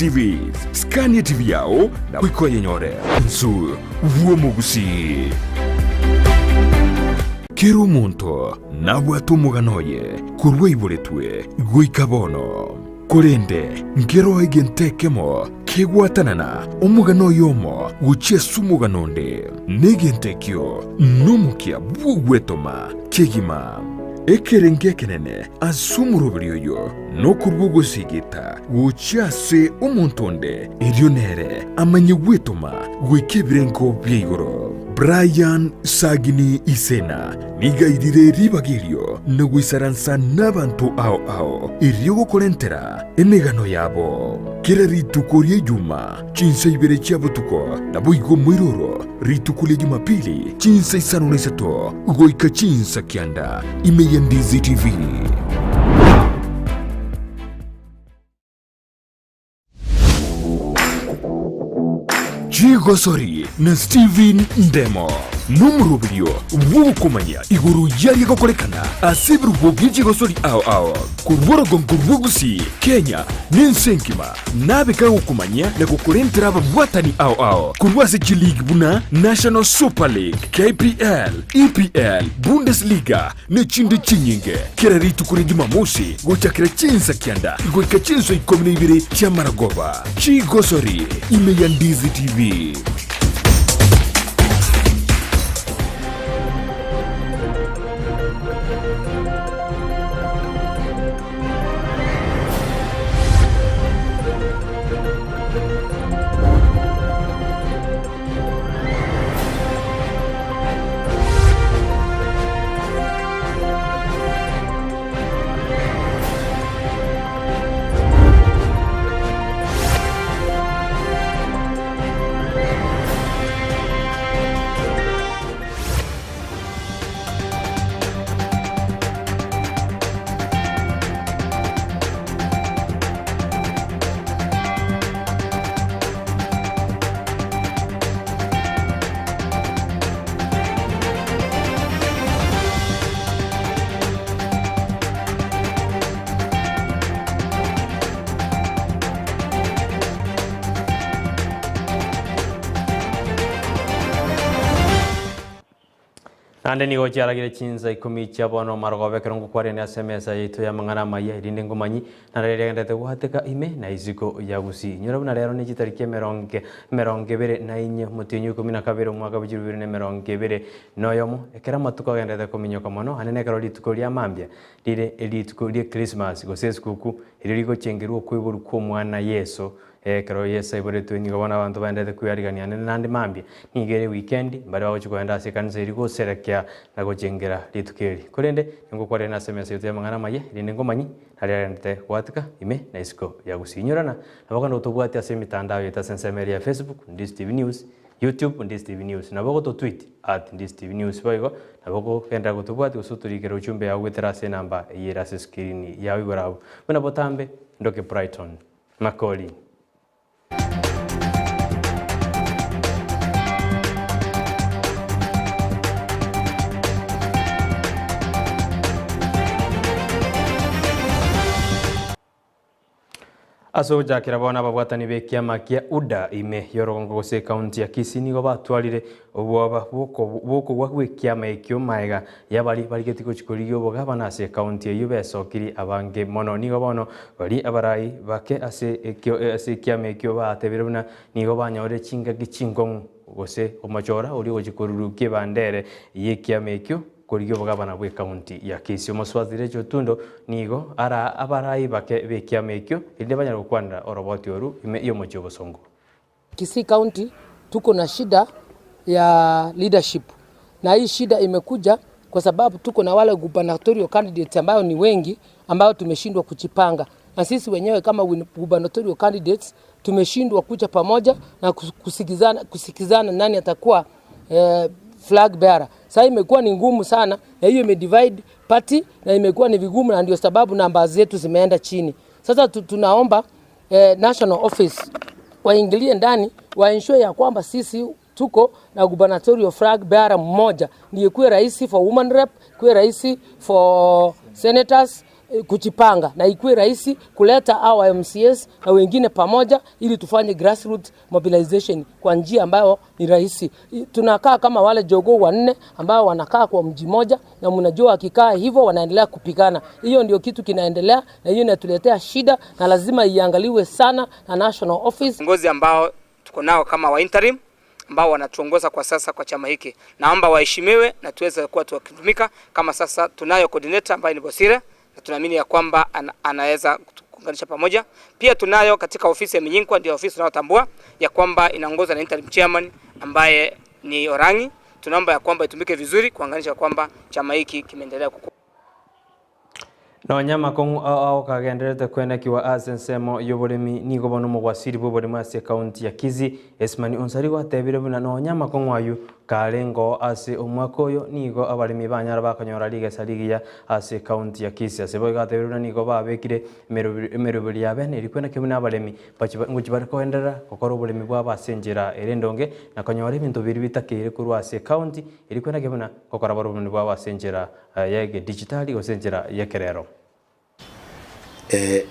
TVs. Scan etv yao na goika oyenyore. Nsu bw'omogusii. Kera omonto nabwate omogano oye korwa aiboretwe goika bono. Korende nkeroo egento ekemo kegwatanana omogano oyomo gochia ase omogano onde, na egento ekio nomokia bw'ogwetoma kegima. Ekerengo ekenene ase omoroberi oyo nokorua ogosigita gochia ase omonto onde, erio nere amanye gwetoma goika ebirengo bia igoro. Brian Sagini Isena nigo airire ribaga erio na goisaransa nabanto ao ao erio gokorentera emegano yabo. Kera rituko ria Ijuma chinsa ibere chia botuko, naboigo moiroro rituko ria Jumapili chinsa isano na isato goika chinsa kianda ime ya Ndizi TV. Chigosori na Steven Ndemo nomoroberio bw'ogokomanya igoro y'aria gokorekana ase ebirubo bie chigosori ao ao korwa orogongo rwa Gusii, Kenya na ense engima nabe kagokomanyia na gokorentera ababwatani ao ao korwa ase chiligi buna National Super League, KPL, EPL, Bundesliga ne chinde chinyinge. Kera rituko ria Jumamosi gochakera chinsa kianda goika chinsa ikomi na ibere chi'amaragoba. Chigosori ime ya Ndizi TV. Naende nigo chiaragire chinsa ikomi chia bono marogoba ekero ngokwarania ase emesa yaito y'amang'ana amaya, erinde ngomanyi naro riagenderete goateka ime na isiko ya Gusii. Inyora buna rero ne chitariki emeronge emerongo ebere na inye omotienyi o ikomi na kabere omwaka bwe chilifu ibere na emerongo ebere na oyomo, ekero amatuko agenderete kominyoka mono, ande nekero rituko ria mambia rire erituko rie Krismasi gose esikuku erio rigochengerwa okoiborwa kw'omwana Yeso Ekero Yeso aiboretwe nigo bono abanto baenderete kwearigania naende naende mambia. Nigo ere wikendi, mbaria bagochia kogenda ase ekanisa eria goserekea na gochengera rituko eri. Korende ningokwarerania ase emesa yaito y'amang'ana amaya, erinde ngomanyi naria agenderete goatika ime na isiko ya gosiinyorana. Nabo kando otobwate ase emitandao yaito ase ensemo eria ya Facebook, Ndisi TV News, YouTube, Ndisi TV News. Nabo ogototweet at Ndisi TV News boigo nabo okogenderera gotobwatia gose otorikere ujumbe yao goetera ase enamba eyio ere ase escreen yao igoro abwo. Buna botambe, ndoke Brighton. Makori. Ase ogochakera bono ababwatani b'ekiama kia UDA ime y'orogongo gose ekaunti ya Kisii nigo batwarire Obwoba bw'okogwa gw'ekiama ekio magega y'abaria barigetie gochia korigia obogabana ase ekaunti eyio besokirie abange mono. Nigo bono baria abarai bake ase ase ekiama ekio batebire buna nigo banyorire chingaki chinkong'u gose omochora oria ogochia korurukia ebandere y'ekiama ekio korigia obogabana bw'ekaunti ya Kisii. Omosubati Rachel Otundo nigo araa abarai bake b'ekiama ekio erinde banyare gokwanera oroboti oru ime y'omochie obosongo. Kisii County tuko na shida ya leadership na hii shida imekuja kwa sababu tuko na wale gubernatorial candidates ambayo ni wengi ambayo tumeshindwa kujipanga, na sisi wenyewe kama gubernatorial candidates tumeshindwa kuja pamoja na kusikizana, kusikizana nani atakuwa eh, flag bearer. Sasa imekuwa ni ngumu sana, na hiyo imedivide party na imekuwa ni vigumu, na ndio sababu namba zetu zimeenda chini. Sasa tunaomba eh, national office waingilie ndani wa ensure ya kwamba sisi tuko na gubernatorial flag bearer mmoja, ndiye kuwe rahisi for woman rep, kuwe rahisi for senators. kujipanga na ikuwe rahisi kuleta hawa MCAs na wengine pamoja ili tufanye grassroots mobilization kwa njia ambayo ni rahisi. Tunakaa kama wale jogoo wanne ambao wanakaa kwa mji moja, na mnajua wakikaa hivyo wanaendelea kupigana. Hiyo ndio kitu kinaendelea, na hiyo inatuletea shida, na lazima iangaliwe sana na national office. Viongozi ambao tuko nao kama wa interim ambao wanatuongoza kwa sasa kwa chama hiki, naomba waheshimiwe na tuweze kuwa tukitumika kama sasa. Tunayo coordinator ambaye ni Bosire na tunaamini ya kwamba anaweza kuunganisha pamoja. Pia tunayo katika ofisi ya Minyinkwa, ndio ofisi tunayotambua ya kwamba inaongozwa na interim chairman ambaye ni Orangi. Tunaomba ya kwamba itumike vizuri kuanganisha kwamba chama hiki kimeendelea kukua. Nonya amakong'u ao ao kagendererete kwenekiwa ase ensemo y'oboremi nigo bono omogwasiri bw'oboremi ase ekaunti ya Kisii Esmani Onsarigo atebire buna nonya amakong'u aywo karengeo ase omwaka oyo nigo abaremi banyara bakonyora rigesa rigiya ase ekaunti ya Kisii. Ase boigo atebire buna nigo babekire emeroberi ya bene eria kwenekia buna abaremi ngochia bare koenderera gokora oboremi bwabo ase enchera ere endonge na konyora ebinto biria bitakeire korwa ase ekaunti eria kwenekia buna gokora bare oboremi bwabo ase enchera ya egedijitali gose enchera y'ekerero.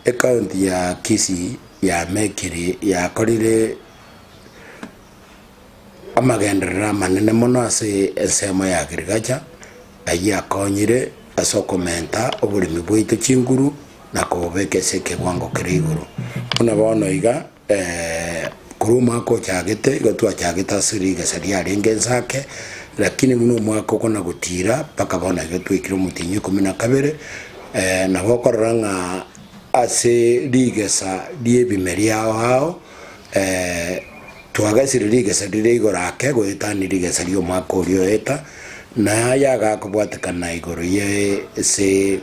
Ekaunti ya Kisii yamekire yakorire amagenderero amanene mono ase ensemo ya agriculture, ayio akonyire ase okomenta oboremi bwaito chinguru na kobobeka ase ekewango kere igoro. Buna bono iga korwa omwaka ochagete igo twachagete ase rigesa riarenge ensake, lakini buna omwaka okona gotira mpaka bono iga twaikire omotienyi ikomi na kabere, nabo okorora ng'a ase rigesa ri'ebimeri ao ao, twagesire rigesa rire igoro ake goetania rigesa ri'omwaka oria oeta, na aya agakobwatekana igoro ye ase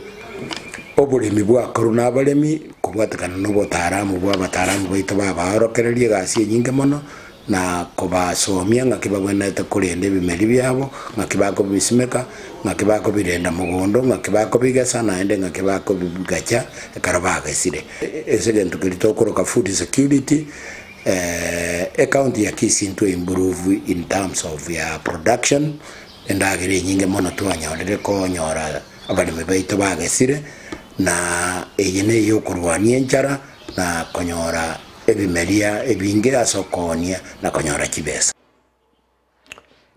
oboremi bwakorwa nabaremi, kobwatekana nobotaaramu bw'abataaramu baito babaorokererie egasi enyinge mono, na kobasomia ng'aki bagwenerete korenda ebimeri biabo, ng'aki bakobisimeka, ng'aki bakobirenda mogondo, ng'aki bakobigesa, naende ng'aki bakobigacha ekero bagesire. Ase egento keria tokoroka food security, ecounty ya Kisii intwe improve in terms of ya production, endagera enyinge mono twanyorire konyora abaremi baito bagesire, na eye neyokorwania enchara na konyora ebimeria ebinge ase okoonia na konyora chibesa.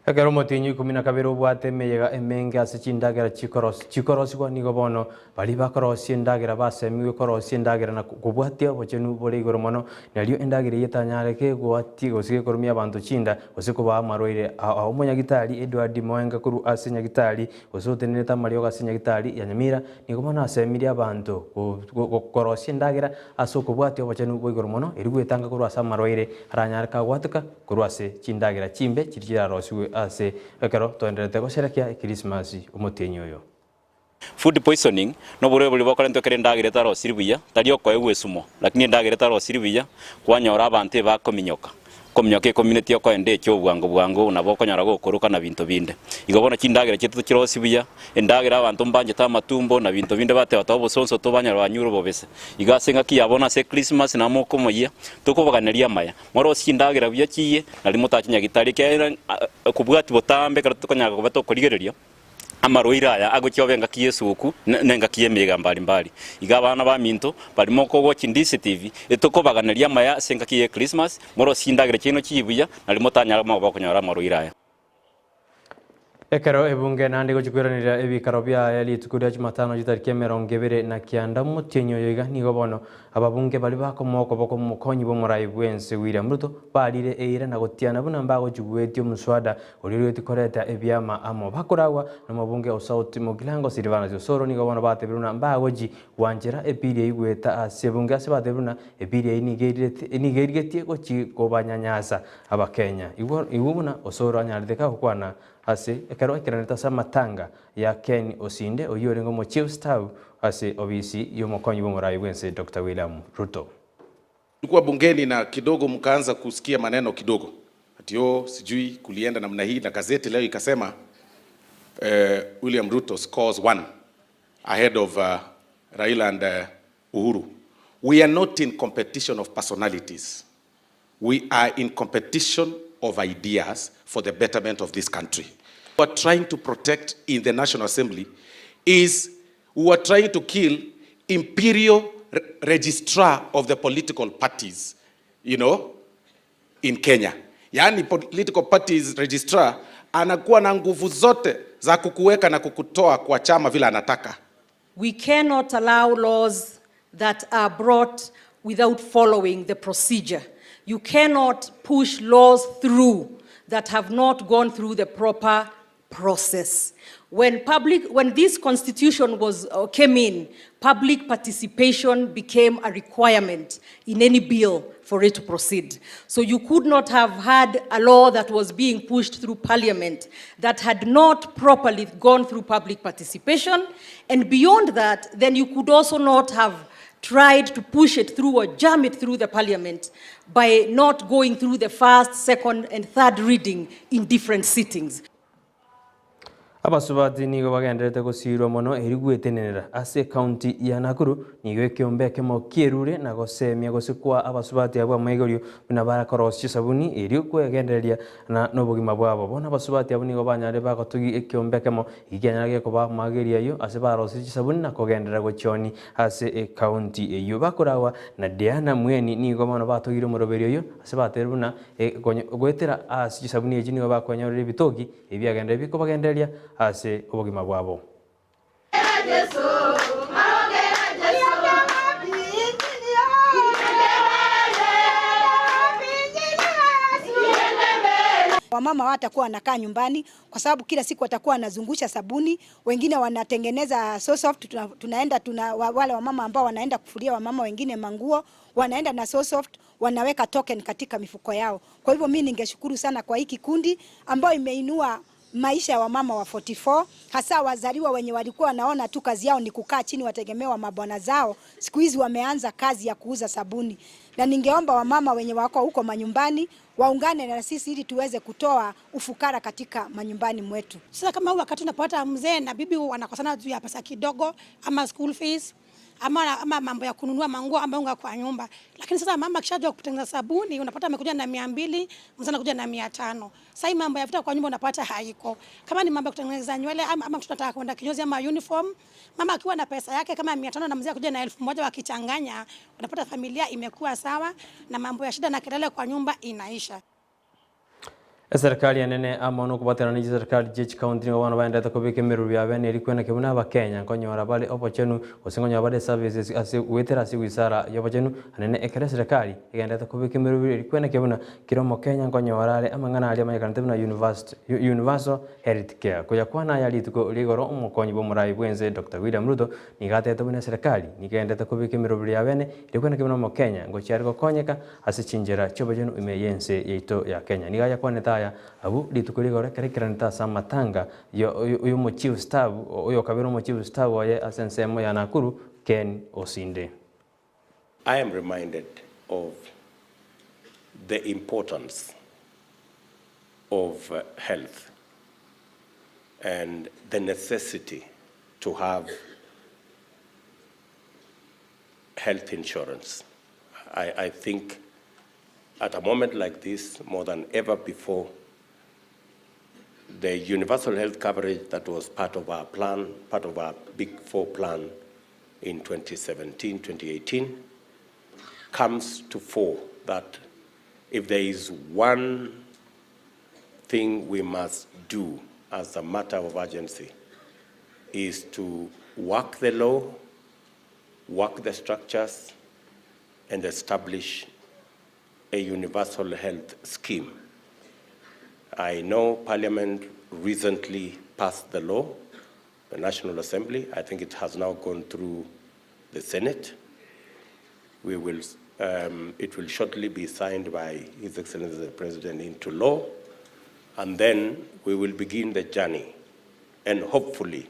Ekero omotienyi o ikomi na kabere obwate emeyega emenge ase chindagera chikorosigwa, nigo bono baria bakorosia endagera basemigwe korosia endagera na kobwatia obochenu bore igoro mono, nario endagera eyio etanyareke goatia gose gekoromia abanto chinda gose kobaa amarwaire ao. Omonyagitari Edward Moenga korwa ase nyagitari gose otenenerete amariogo ase nyagitari ya Nyamira nigo bono asemirie abanto korosia endagera Ase okobwatia obochenu bwa igoro mono, erio gwetanga korwa ase amarwaire aranyare kagwateka korwa ase chindagera chimbe chiria chirarosigwe ase ekero toendererete gosherekea Ekirisimasi omotienyi oyo. Food poisoning noborwaire boria bokorentwa ekero endagera etarosiri buya, tari okoegwa esumo, lakini endagera etarosiri buya, kwanyora abanto ebakominyoka. Kominyoka ecommunity okoenda eche obwango bwango nabo okonyora gokoroka na binto binde. Igo bono chindagera chiaito tochirosie buya, endagera abanto mbanchete amatumbo na binto binde bateba toa obosonso tobanyora banyure obobese. Igo ase engaki ya bono ase echristmas namo okomoyia, tokoboganeria amaya. Morosie chindagera buya chiyie, nario motache nyagitari ekiagera kobwatia botambe ekero tokonyara koba tokorigereria. Amarwaire aya agochia obe engaki y'esuguku na engaki y'emeyega mbari mbari. Iga abana baminto baria mokogoa chindisitive, etokobaganeria amaya ase engaki ye Christmas, morosie chindagera chiaino chiyi buya, nario motanyare mobe okonyora amarwaire aya. Ekero ebunge naende egochia koiraneria ebikaro biaye rituko ria Jumatano chitariki emerongo ebere na kianda omotienyi oyo iga, nigo bono Ababunge baria bakomoa okoboko omokonyi bw'omorai bw'ense William Ruto barire eira na gotiana buna mbagochia goetia omoswada oria origetie koreta ebiama amo. Bakoragwa nomobunge o South Mugirango Silvanus Osoro nigo bono batebire buna mbagochi gwanchera epiri eyio goeta ase ebunge ase batebire buna epiri eyio nigo nigo erigetie gochi kobanyanyasa abakenya. Igwa igwa buna Osoro anyarete gokwana ase ekero aikeranete ase amatanga ya Ken Osinde oyio orenge omo Chief Staff ase obisi y'omokonyi bw'omorai bw'ense Doctor William Ruto. Tulikuwa bungeni na kidogo mkaanza kusikia maneno kidogo ati oh, sijui kulienda namna hii, na gazeti leo ikasema eh, William Ruto scores one ahead of uh, Raila and uh, Uhuru. We are not in competition of personalities. We are in competition of ideas for the betterment of this country. We are trying to protect in the National Assembly is we are trying to kill Imperial Registrar of the Political Parties, you know, in Kenya. Yaani political parties registrar anakuwa na nguvu zote za kukuweka na kukutoa kwa chama vile anataka. We cannot allow laws that are brought without following the procedure. You cannot push laws through that have not gone through the proper process. When this constitution came in, public participation became a requirement in any bill for it to proceed. So you could not have had a law that was being pushed through parliament that had not properly gone through public participation. And beyond that, then you could also not have tried to push it through or jam it through the parliament by not going through the first, second, and third reading in different sittings. Abasubati nigo bagenderete gosirwa mono eri gwetenenera ase ekaunti ya Nakuru nigo ekeombe ekemo kierure na gosemia gose kwa abasubati abwo amaigorio buna barakorosia chisabuni erio kwegendereria na nobogima bwabo. Bono abasubati abwo nigo banyare bagotogi ekeombe ekemo eki kianyara gekoba amagerio aywo ase barosirie chisabuni na kogenderera gochioni ase ekaunti eywo. Bakoragwa na Diana Mweni nigo bono batogire omoroberi oywo ase baterire buna goetera ase chisabuni echi nigo bakwenyorera ebitoki ebiagenderera bikobagendereria ase obogima bwabo. Wamama watakuwa wanakaa nyumbani kwa sababu kila siku watakuwa wanazungusha sabuni, wengine wanatengeneza so soft, tunaenda tuna, wale wamama ambao wanaenda kufulia wamama wengine manguo, wanaenda na so soft, wanaweka token katika mifuko yao. Kwa hivyo mimi ningeshukuru sana kwa hiki kikundi ambayo imeinua maisha ya wamama wa 44, hasa wazaliwa wenye walikuwa wanaona tu kazi yao ni kukaa chini wategemewa mabwana zao. Siku hizi wameanza kazi ya kuuza sabuni, na ningeomba wamama wenye wako huko manyumbani waungane na sisi ili tuweze kutoa ufukara katika manyumbani mwetu. Sasa kama wakati unapata mzee na bibi wanakosana juu ya pesa kidogo ama school fees ama mambo ya kununua manguo ama unga kwa nyumba, lakini sasa mama akishajua kutengeneza sabuni unapata amekuja na 200, mzee anakuja na 500. Sasa hii mambo ya vita kwa nyumba unapata haiko. Kama ni mambo ya kutengeneza nywele ama mtoto anataka kwenda kinyozi ama uniform, mama akiwa na pesa yake kama 500 na mzee akuja na 1000, wakichanganya unapata familia imekuwa sawa na mambo ya shida na kelele kwa nyumba inaisha. Eserikali enene amo nokobaterana ne chiserikali chia chikaunti nigo bono baendete kobeka emeruru yabe neri kwena kebuna abakenya nkonyora bare obochenu gose nkonyora bare services ase goetera ase wizara ya obochenu anene ekero eserikali egendete kobeka emeruru eri kwena kebuna kera omokenya nkonyora are amang'ana aria amanyekanete buna universal health care. Koyakwana aya rituko rigoro omokonyi bwa omorai bwense Dr. William Ruto nigo atete buna eserikali nigo egendete kobeka emeruru yabene eri kwena kebuna omokenya ngochiare gokonyeka ase chinchera chia obochenu ime ya ense yaito ya Kenya. Nigo ayakwanete aya abu rituko rigoro ekero ase amatanga oyo omochief staff oyo okabere omochief staff oye ase ensemo ya Nakuru Ken Osinde. I am reminded of the importance of health and the necessity to have health insurance. I think at a moment like this, more than ever before, the universal health coverage that was part of our plan, part of our Big Four plan in 2017, 2018, comes to fore that if there is one thing we must do as a matter of urgency is to work the law, work the structures, and establish a universal health scheme. I know Parliament recently passed the law, the National Assembly. I think it has now gone through the Senate. It will shortly be signed by His Excellency the President into law, and then we will begin the journey. And hopefully,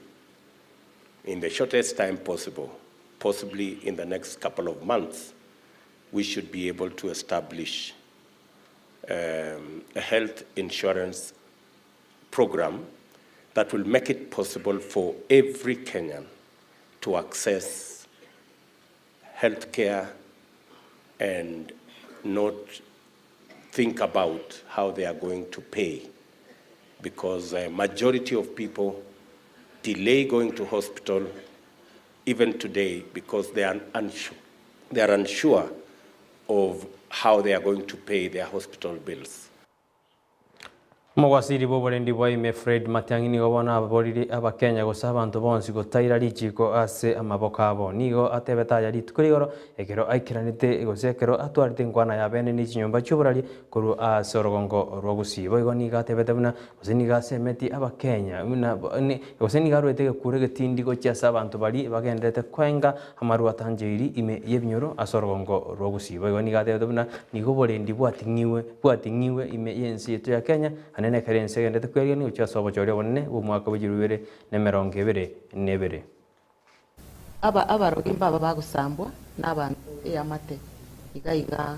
in the shortest time possible, possibly in the next couple of months, we should be able to establish a health insurance program that will make it possible for every Kenyan to access health care and not think about how they are going to pay, because a majority of people delay going to hospital even today because they are unsure, they are unsure of how they are going to pay their hospital bills. Omogwasiri bw'oborendi bwa ime Fred Matiang'i nigo bono aboririe Abakenya gose abanto bonsi gotaira richiko ase amaboko abo. Nigo atebete aya rituko rigoro ekero aikeranete gose ekero atwarete enkwana ya bene ne chinyomba chi'oboraria korwa ase orogongo rwa Gusii. Boigo nigo atebete buna gose nigo asemetie Abakenya buna gose nigo arwete egekuro egetindi gochia ase abanto baria bagendererete koenga amarwa atancheiri ime y'ebinyoro ase orogongo rwa Gusii. Boigo nigo atebete buna nigo oborendi bwating'iwe bwating'iwe ime y'ense yaito ya Kenya, naende nekero ense egendererete kwerigereria gochia ase obochori obonene bw'omwaka bwe chilifu ibere na emerongo ebere na ebere. Aba abarogi mbaba bagosambwa nabanto eamate iga iga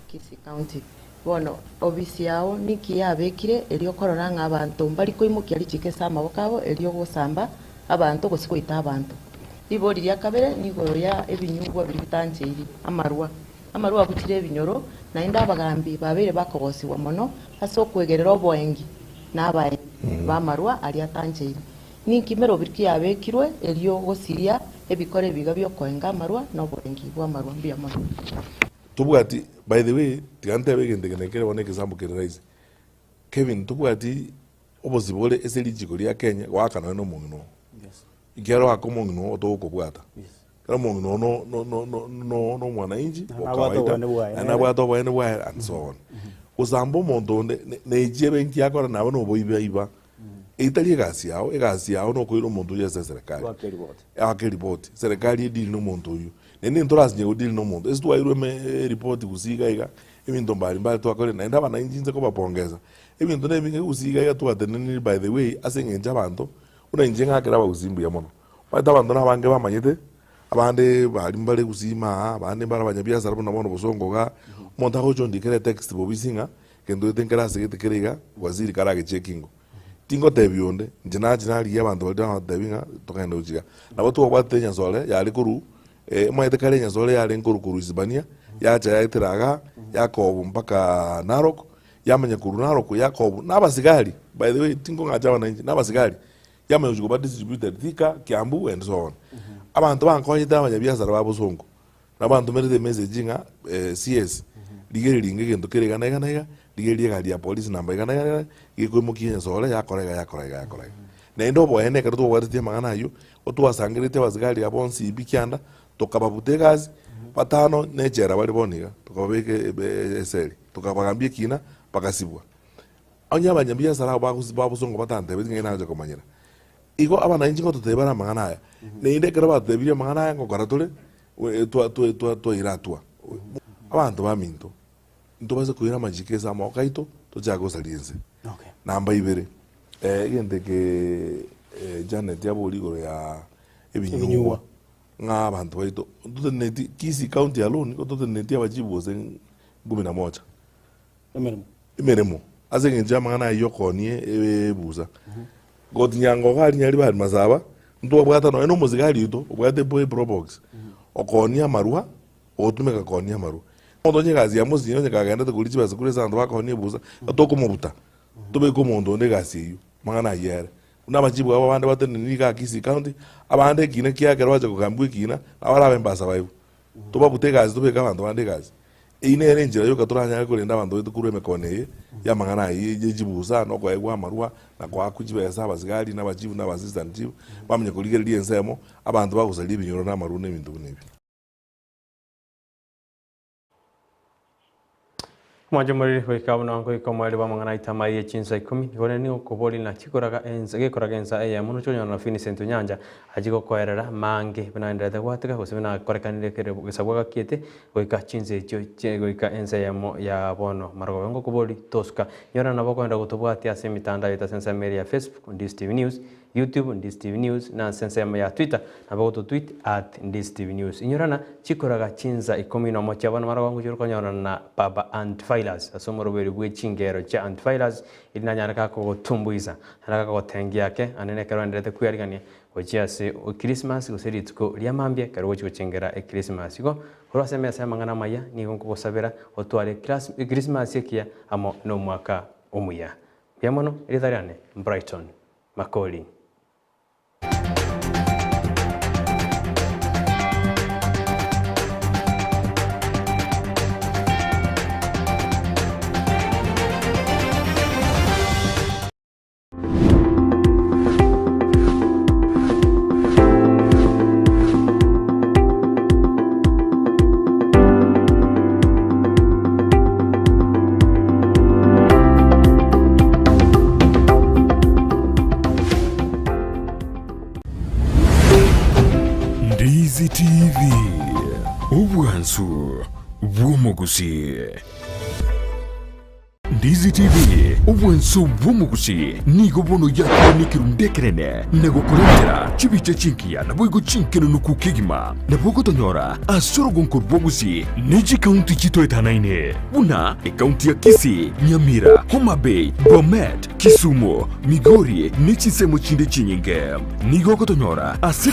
Kisii County. Bono obisi yao ninki yabekire erio korora ng'a abanto mbari koimokia richiko ase amaboko abo erio gosamba abanto gose goita abanto. Ribori ria kabere nigoro ya ebinyugwa biria bitancheiri, amarwa. Amarwa abuchire ebinyoro, naende abagambi babeire bakogosigwa mono ase okwegerera oboengi na abaengi b'amarwa aria atancheiri. Ninki merobiri ki yabekirwe erio gosiria ebikora ebiga bi'okoenga amarwa na oboengi bw'amarwa? Mbuya mono. Tobwati, by the way, tiga ntebe egento eke nekere bono egesambo kere rahisi. Kevin, tobwati obosibore ase richiko ria Kenya goaka nonye na omong'ina oo. Ekiagera oaka omong'ina oo togokobwata. Ekero omong'ina oo no- no- no- no- no- no omwananchi Na o nabwate kawaida, oboene bwaye naende nere. nabwate oboene bwaye and so on. Gosamba omonto onde, ne- nechi ebenki akora nabo na oboibi aiba, Etari egasi yao, egasi yao nokoira omonto oyio ase eserekari. Goaka eripoti. Ake eripoti, serikali edeal na omonto oyio. Naende ntorasinye godeal na omonto, ase twairwe eme eripoti gusii iga iga, ebinto mbari mbari twakorire, naende abananchi inche kobapongeza, ebinto na ebinge gusii iga iga twateneniri by the way, ase eng'encho abanto, buna inche ng'akere abagusii mbuya mono. Omanyete abanto na abange bamanyete, abande baria mbare gusii ime aa, abande mbare abanyabiasara buna bono bosongo igaa, omonto agocha ondikera etext bobisi ng'a, Gento gete nkere ase gete kere iga, waziri karagechie ekingo. Tingotebia onde, inche nachia narigia abanto baria nabatebi ng'a togende gochia iga. Nabo twabwatete enyasore yare korwa omanyete kare enyasore yarenge korwa korwa Isibania, yacha yaetera igaa, yakobu mpaka Narok, yamanya korwa Narok yakobu na abasigari, by the way tinkong'acha abananchi, na abasigari, yamanya gochia koba distributed Thika, Kiambu and so on. Abanto bankonyete abanyabiasara ba bosongo. Nabantomerete emessage ng'a CS, rigereria inga egento kere iga na iga na iga, rigereria egari ya polisi namba iga na iga na iga, gekoimokia enyasore yakora iga yakora iga yakora iga. Naende oboene ekero twabwatetie amang'ana ayio, otwasangereretie abasigari aba bonsi pi kianda, tokababuta egasi, batano na echela bare bono iga, tokababeka eseri, tokabagambia ekina, bagasibwa. Onye abanyabiasara abwo bagosi babosongo batantebetie ng'ai nagocha komanyera. Igo abananchi ngototebia bare amang'ana aya, naende ekero batotebirie amang'ana aya ngokora tore, twaira atua. Abanto baminto, ntobase koira amachiko ase amaboko aito, tochake gosaria ense. Namba ibere, egento eke Janet aboria igoro ya ebinyugwa, ng'a abanto baito, ntoteneneti Kisii county alone, nigo toteneneti abachifu gose kumi na moja. Emeremo. Emeremo, ase engencho y'amang'ana ayio okoonie ebusa. Gotinyanga iga aria nyari bari masaba, ntwabwata nonya na omosigari oito obwate eprobox, okoonia amarwa, ogotumeka koonia amarwa. Omonto onye egasi yamosinye onye kagendete koria chibesa korwa ase abanto bakoonia ebusa, tokomobuta, tobeke omonto onde egasi eyio, amang'ana ayio ere. Buna amachibu abo abande batenenire igaa Kisii County, abande ekina kiaye ekero bacha kogambiwa ekina, nabo barabe mbasurvive. Tobabute egasi tobeke abanto bande egasi. Eyio nere enchera yoka toranyare korenda abanto baito korwa emekono eye y'amang'ana aya ye chibusa, na okoegwa amarwa, na koakwa chibesa abasigari, na abachifu, na aba-assistant chief, bamanye korigereria ensemo, abanto bagosaria ebinyoro na amarwa na ebinto buna ebi. Omwancho omoriri goika buna ngoika omoerio bw'amang'ana aito amaya ye chinsa ikomi, nigo rende nigo okobori na chikoraga ensa gekoraga ensa eyemo noche onyora na Vincent Onyancha achie gokoerera mange buna aenderete gwateka gose buna akorekanire kere gesabu agakiete goika chinsa echio chie goika ensa eyemo ya bono marogoba ngokobori tosuka nyora nabo okoenda gotobwatia ase emitandao yaito ase ensemo ere ya Facebook Ndisi TV News YouTube Ndisi TV News na ase ensemo ya Twitter nabo gototweet at Ndisi TV News. Inyorana chikoraga chinsa ikomi nomo chia bono marogo ngochia okonyorana na Baba Antivirus ase omoroberi bwe chingero chia Antivirus eri nanyare gakogotumbuisa nanyare gakogotengia ake ande nekero oenderete kwearigania gochia ase Christmas gose rituko ria mambia ekero ogochia gochengera Echristmas. Igo korwa ase emesa y'amang'ana amaya nigo nkogosabera otware Echristmas ekiya amo nomwaka omuya. Mbuya mono, erieta riane Brighton. Makori. Obwansu bw'omogusii. Ndizi TV, obwansu bw'omogusii nigo bono yakire nekerundu ekenene na gokorentera chibicha chingiya naboigo chinkenenuku kegima. Nabo ogotonyora ase orogonko rwa Gusii ne chikaunti chitoetanaine buna ekaunti ya Kisii, Nyamira, Homa Bay, Bomet, Kisumu, Migori ne chinsemo chinde chinyinge. Nigo ogotonyora ase.